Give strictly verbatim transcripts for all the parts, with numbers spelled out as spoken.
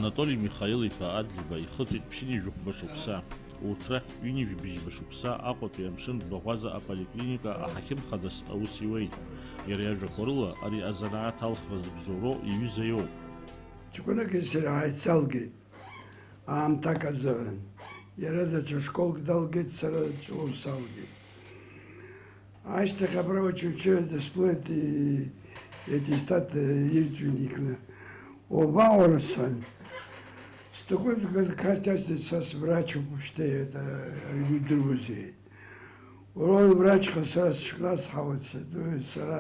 Анатоли Михаил-иԥа Адлеиба ихыҵит ԥшьынҩажәи хәба шықәса. Урҭ рахьтә ҩынҩажәи быжьба шықәса Аҟәатәи амшын баӷәаза аполиклиника аҳақьым хадас аус иуеит. Иара иажәақәа рыла, ари азанааҭ алхра зыбзоуроу иҩыза иоуп. Ҷкәынаки сареи ҳаицалгеит аамҭак азыҳәан. Иара даҽа школк далгеит, сара ҷлоу салгеит. Ашьҭахь абра Очамчыра дысԥылеит, и-, иаттестат, э, ирҵәин икны. Уабаҟоу, рҳәан. Сҭакәажә Қарҭ иасҭеит, са сврачуп, ушьҭа, это, иудыруазеи? Уара врачха, сара сыҽкнасҳауеит, сара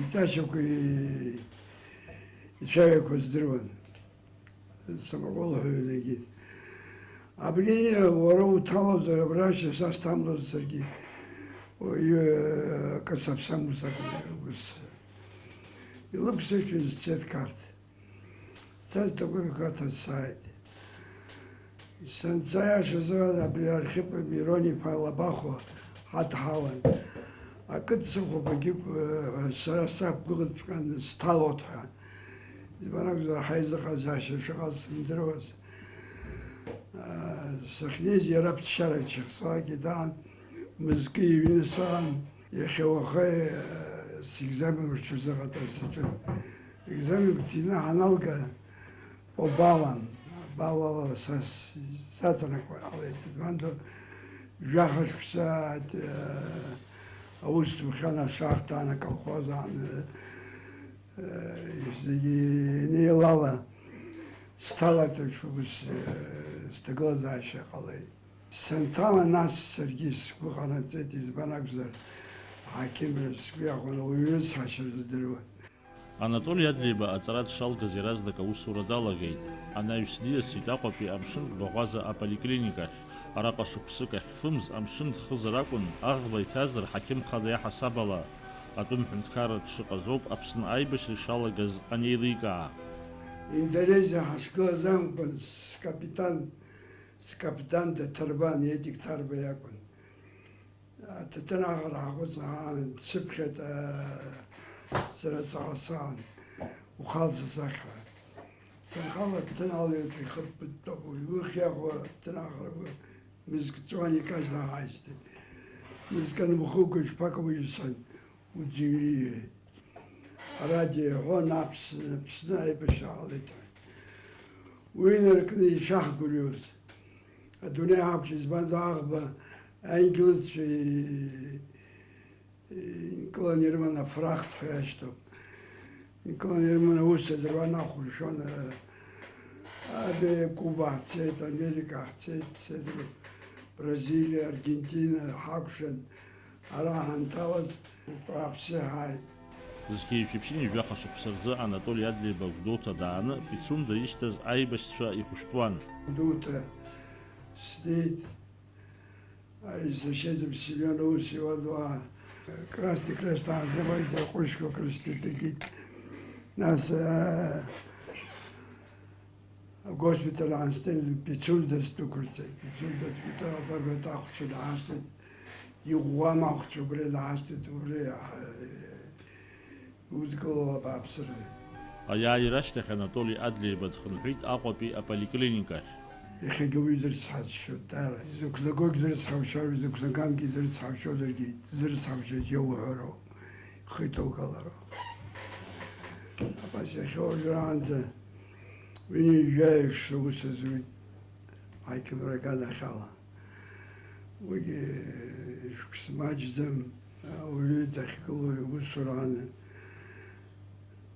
иҵашьақәа, и-, ицәаҩақәа здыруан. Самаҟәыл ҳәа ҩнагеит. Абри уара уҭалозар, абрашьа са сҭамлозар саргьы, уаҩы акы саԥсам, ус акәын, ус. Илықәсыршәын сцеит Қарҭ. Сцаз Ҭакәажә Қарҭ сааит. Санца, иашазы, абри Архипа Мирон-иԥа Лабахәуа ҳадҳауан. Акы дсыхәап, егьи, э, сара сақәгылаҵәҟьаны сҭалоит ҳәа. Избан акәзар, ҳаизыҟазаашьа шыҟаз сымдыруаз. Э, сахьнеиз иара ԥсшьара ҽыхсалагьы даан, мызкы иҩны саан, иахьа уаха, э, секзамен рҽазыҟаҵара саҿын. Екзаменқәа ҭины ҳаналга, обалан, балала са с-, саҵанакуа ҟалеит. Избан ду, жәаха шықәса, э, аус зухьан ашахҭаан, аколхозаан, э, э, зегьы инеилала сҭалартә аҽ-, ус, э, сҭагылазаашьа ҟалеит. Санҭала нас саргьы сгәы ҟанаҵеит, избан акәзар, аҳақьымра сгәы иахәаны уаҩы рыцҳашьара здыруан. Анатоли Адлеиба аҵара дшалгаз иаразнак аусура далагеит. Анаҩс диасит Аҟәатәи амшын баӷәаза аполиклиникахь. Араҟа шықәсык ахьфымз, амшын ӡхызар акәын, аӷба иҭаз рҳақьым хада иаҳасаб ала, атәым ҳәынҭқарра дшыҟаз ауп Аԥсны аибашьра ишалагаз анеиликаа. Индонезиа ҳашгылаз акәын, скапитан, скапитан Даҭарба, Едик Ҭарба иакәын. Аҭаҭын аҟара ҳаҟәыҵ аан, дсыԥхьеит, аа, сара ҵаҟа саан, ухал сасахь ҳәа. Санхала аҭаҭын алҩаҵә ихы ԥыттәоуп, уи ухь иахәо аҭаҭын аҟара мызк ҵуан, икажьны ҳаишьҭит. Мызк анымхуго ишԥакауеи сан, уӡырҩы иҳәеит. Арадио иаҳәон, Аԥсны, Аԥсны аибашьра ҟалеит ҳәа. Уи инаркны ишаҳгәырҩоз. Адунеи ҳақәшәеит, избан ду, аӷба аинглызцәа и-, и-, инкыланы ирыман, афрахт ҳәа иашьҭоуп. Инкыланы ирыман, аус адыруан, ахәыршәон, а-, абе Куба ҳцеит, Америка ҳцеит, сеидру, Бразилиа, Аргентина ҳакәшан, ара ҳанҭалаз, бааԥсы иҳааит. Зқьи жәшәи ԥшьынҩажәи жәаха шықәса рзы Анатоли Адлеиба Гәдоуҭа дааны, Пицунда ишьҭаз аибашьцәа ихәышәтәуан. Гәдоуҭа снеит, ари сашьа Семион аус иуан уа. Красный Крест аахьнабеит, аҟәышқәа красный дагеит. Нас, э, Агоспиталь аансҭеит, Пицунда сдәықәырҵеит. Пицунда аспиталь аҵарбеит, ахәцәа даасҭеит. Иӷәӷәам ахәцәа убри даасҭеит, убри, аҳ-, удкылала бааԥсыра. Аиааира ашьҭахь Анатоли Адлеиба дхынҳәит Аҟәатәи аполиклиникахь. Иахьагьы уи дрыцҳасшьоит, даара. Изықәнагогь дрыцҳаушьар, изықәнагамгьы дрыцҳаушьозаргьы, дзырцҳаушьаз иауҳәароуп. Ихы иҭоугалароуп. Абас иахьа уажәраанӡа ҩынҩажәаҩык шықәса зуит аиҭабра аганахьала. Уигьы шықәс маҷӡам, ауаҩы дахьгылоу иусура аны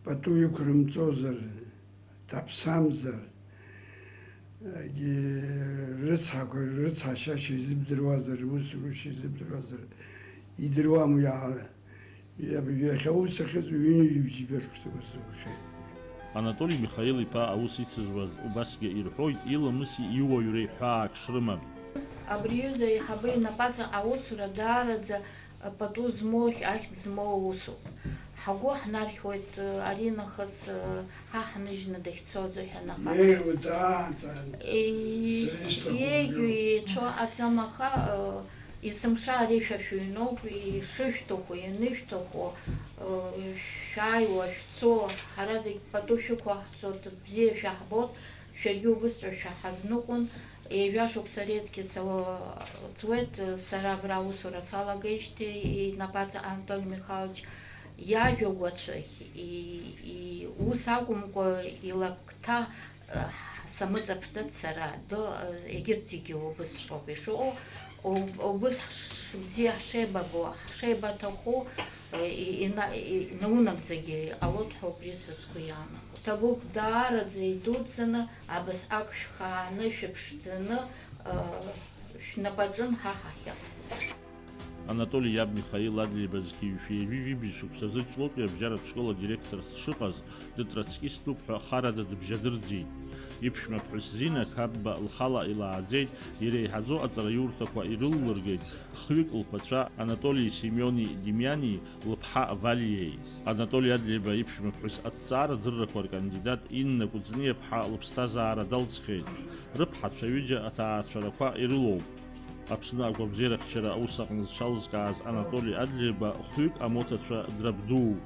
пату иқәрымҵозар, даԥсамзар, егьи рыцҳақәа, рыцҳашьашьа изымдыруазар, рус рушьа изымдыруазар, идыруам уи аара. Иахьа ус ахьыӡ ҩынҩажәи бжьба шықәса ус зухьеит. Анатоли Михаил-иԥа аус ицызуаз убасгьы ирҳәоит, иламыси иуаҩреи ҳәаак шрымам. Абри аҩыза аиҳабы инапаҵаҟа аусура даараӡа пату змоу, ахьӡ змоу усуп. Ҳагәы ҳнархьуеит, аринахыс ҳа ҳныжьны дахьцо азыҳәан, аха еиӷьу, даараӡа, и-, сара исҭаху еиӷьу, бжьоуп. Еицәоу аӡам, аха, э, есымша ари шәа шәыҩноуп, ишышәҭаху, ианышәҭаху, э, шәааиуа, шәцо, ҳара зегь пату шәықәаҳҵоит, бзиа шәаҳбоит, Шәаргьы убысҵәҟьа шәаҳазныҟәон, ҩажәа шықәса реизгьы са-, ҵуеит, сара абра аусура салагеижьҭеи, инапаҵаҟа Анатоли Михайлович иажәа агәацәахь, и-, и-, ус акәымкәа, илакҭа, э, самыҵаԥшӡац сара, до, э, егьырҭ зегьы убысҵәҟьоуп ишыҟоу, уб-, убыс ҳш-, бзиа ҳшеибабо, ҳшеибаҭаху, э, и-, ина-, и-, инаунагӡагьы иҟалоит ҳәа убри са сгәы иаанагоит. Ҭабуп даараӡа идуӡӡаны, абасҟак шәхааны, шәыԥшӡаны, э, шәнапаҿын ҳа ҳахьыҟаз. Анатоли иаб Михаил Адлеиба зқьи жәшәи ҩажәи жәибжь шықәсазы Ҷлоутәи абжьаратә школ адиректорс дшыҟаз, дытроцкиступ ҳәа харада дыбжьадырӡит. Иԥшәма ԥҳәыс Зина Қапба лхала илааӡеит, иреиҳаӡоу аҵараиурҭақәа ирыллыргеит хҩык лԥацәа Анатоли Семиони Демиани лыԥҳа Валиеи. Анатоли Адлеиба иԥшәма ԥҳәыс аҭҵаарадыррақәа ркандидат Инна Кәыҵниаԥҳа лыԥсҭазаара далҵхьеит. Рыԥҳацәа ҩыџьа аҭаацәарақәа ирылоуп. Аԥсны агәабзиарахьчара аус аҟны зҽалызкааз Анатоли Адлеиба хәҩык амоҭацәа драбдууп.